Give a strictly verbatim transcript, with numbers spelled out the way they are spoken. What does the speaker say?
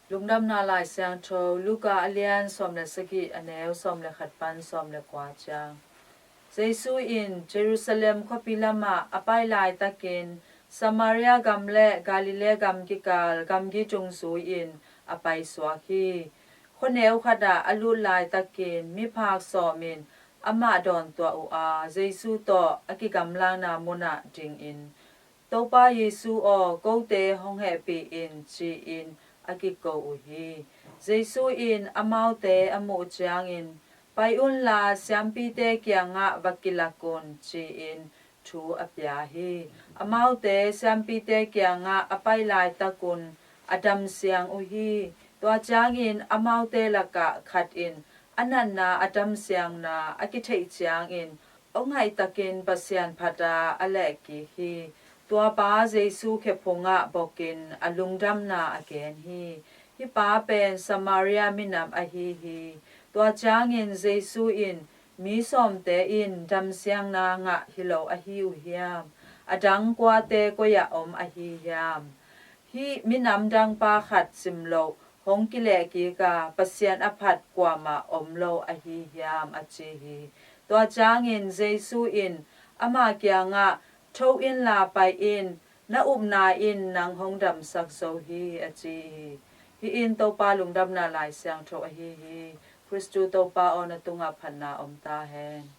Lungdamna Lai Siangtho, Luka a lian sawm le sagih, a neu sawm le khat pan sawm le kua ciang. Jesu in Jerusalem khuapi lamah a pai laitakin, Samaria gam le Galilee gam kikal gamgi tung zui-in a paisuak hi. Khuaneu khatah a lut laitakin miphak sawm in amah dawntuah uh a, Jesu tawh a kigamlakna munah dingin, "Topa Jesu aw, kote hong hehpih in," ci-in a kiko uh hi. Jesu in amaute a muh ciangin, "Pai unla, siampite kiangah va kilak un," ci-in thu a pia hi. Amaute siampite kiangah a pai laitakun a damsiang uh hi. Tua ciangin amaute lakah khat in a natna a damsiangna a kitheih ciangin, aw ngaihtakin Pasian phata a lehkik hi. Tuapa Jesu khephungah bokin a lungdamna a gen hi. Hih pa pen Samaria minam ahi hi. Tua ciangin Jesu in, "Mi sawmte in damsiangna ngah hi lo ahi uh hiam? A dang kuate koi-ah om ahi hiam? Hih minam dangpa khat simloh hong kilehkik a, Pasian a phat kuamah om lo ahi hiam?" a ci hi. Tua ciangin Jesu in ama kiangah, "Tho inla pai in, na upna in nang hong damsak zo hi," a ci hi. Hih in Topa Lungdamna Lai Siangtho ahi hi. Khristu Topa aw, na tungah phatna om ta hen.